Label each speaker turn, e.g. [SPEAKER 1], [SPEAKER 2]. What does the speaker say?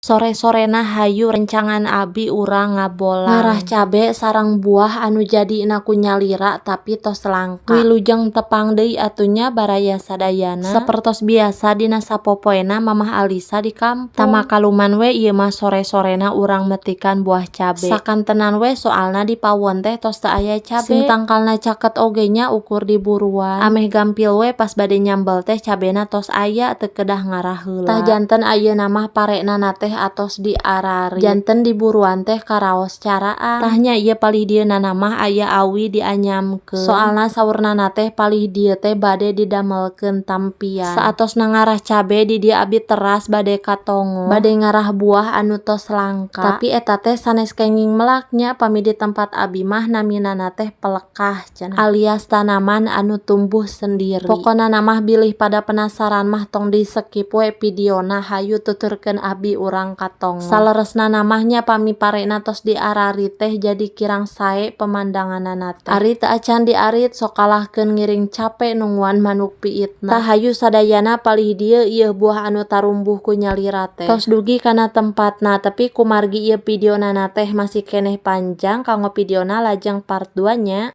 [SPEAKER 1] Sore-sorena hayu rencangan abi urang ngabolang ngarah cabe sareng buah anu jadina ku nyalira, tapi tos langka. Wilujeng tepang deui atuh nya, baraya sadayana. Sapertos biasa dina sapopoena Mamah Alisa di kampung. Tamakaluman we ieu mah sore-sorena urang metikan buah cabe. Sakantenan we, soalna di pawon teh tos teu aya cabe. Sing tangkalna caket oge nya, ukur diburuan. Ameh gampil we, pas bade nyambel teh cabena tos aya, teu kedah ngarah heula. Tah, janten ayeuna mah parena teh atos diararit, janten diburuan teh karaos caraang. Tah nya, ieu palih dieuna mah aya awi dianyamkeun, soalna saurnana teh palih dieu teh bade didamelkeun tampian. Saatosna ngarah cabe di dieu, abi teras bade ka tonggoh, bade ngarah buah anu tos langka, tapi eta teh sanes kenging melak nya. Pami di tempat abi mah naminana teh pelekah cenah, alias tanaman anu tumbuh sendiri. Pokona mah bilih pada penasaran mah tong di skip we videona. Hayu tuturkeun abi urang ka tonggoh. Saleresna mah nya, pami parena tos diararit teh jadi kirang sae pemandanganana teh. Ari teu acan diarit sok kalahkeun ngiring cape nungguan manuk piitna. Tah, hayu sadayana, palih dieu ieu buah anu tarumbuh ku nyalira teh. Tos dugi kana tempatna, tapi kumargi ieu videona teh masih keneh panjang, kanggo videona lajeng part 2 nya.